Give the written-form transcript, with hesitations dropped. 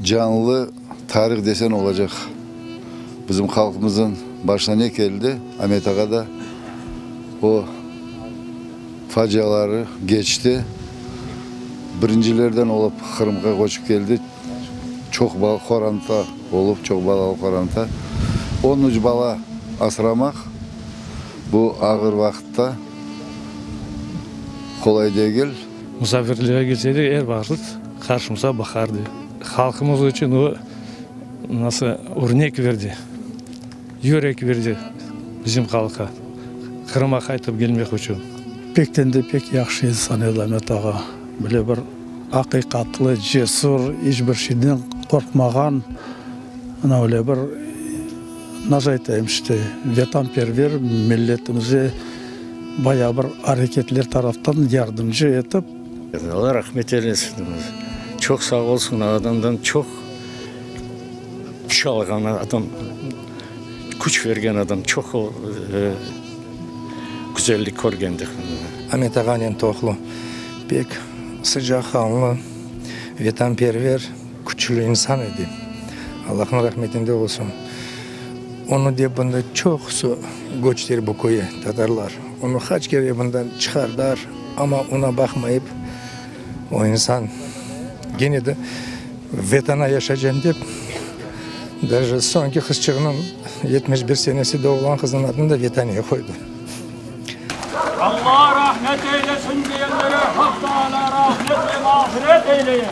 Canlı tarih desen olacaq. Bizim halqımıznıñ başına ne keldi, Amet ağa da o faciaları keçti. Birincilerden olıp Qırımğa köçip keldi. Çoq qoranta olıp, çoq balalı qoranta. 13 bala asramaq bu ağır vaqıtta qolay degil. Musafirlerge kelse de er vaqıt qarşımıza baqardı. Halqımız içün o nasıl örnek berdi, yürek berdi bizim halqqa, Qırımğa qaytıp kelmek içün. Pekten de pek yahşı insan edi Amet ağa. Böyle bir aqiqatlı, cesur, iç bir şeyden qorqmağan, mına öyle bir, nasıl aytayım işte, vetanperver, milletimize bayağı bir areketler taraftan yardımcı etip. Alla rahmet eylesin. Çoq sağ olsun, adamdan çoq küç alğan adam, küç bergen adam, çoq güzellik körgendir. Amet ağanen Tohlu pek sıcaqanlı, vetanperver, küçlü insan edi. Allahnıñ rahmetinde olsun. Onı dep bunda çoqusı köçtiler bu köye, tatarlar. Onı qaç kere bundan çıqardılar, amma ona baqmayıp, o insan gene de Vetana yaşaycam dep, daje soñki qızçığınıñ, 71 senesi doğulğan qızınıñ adını da Vetaniye qoydı. Alla rahmet eylesin diyenlere Haq Taala rahmet ve mağfiret eyleye.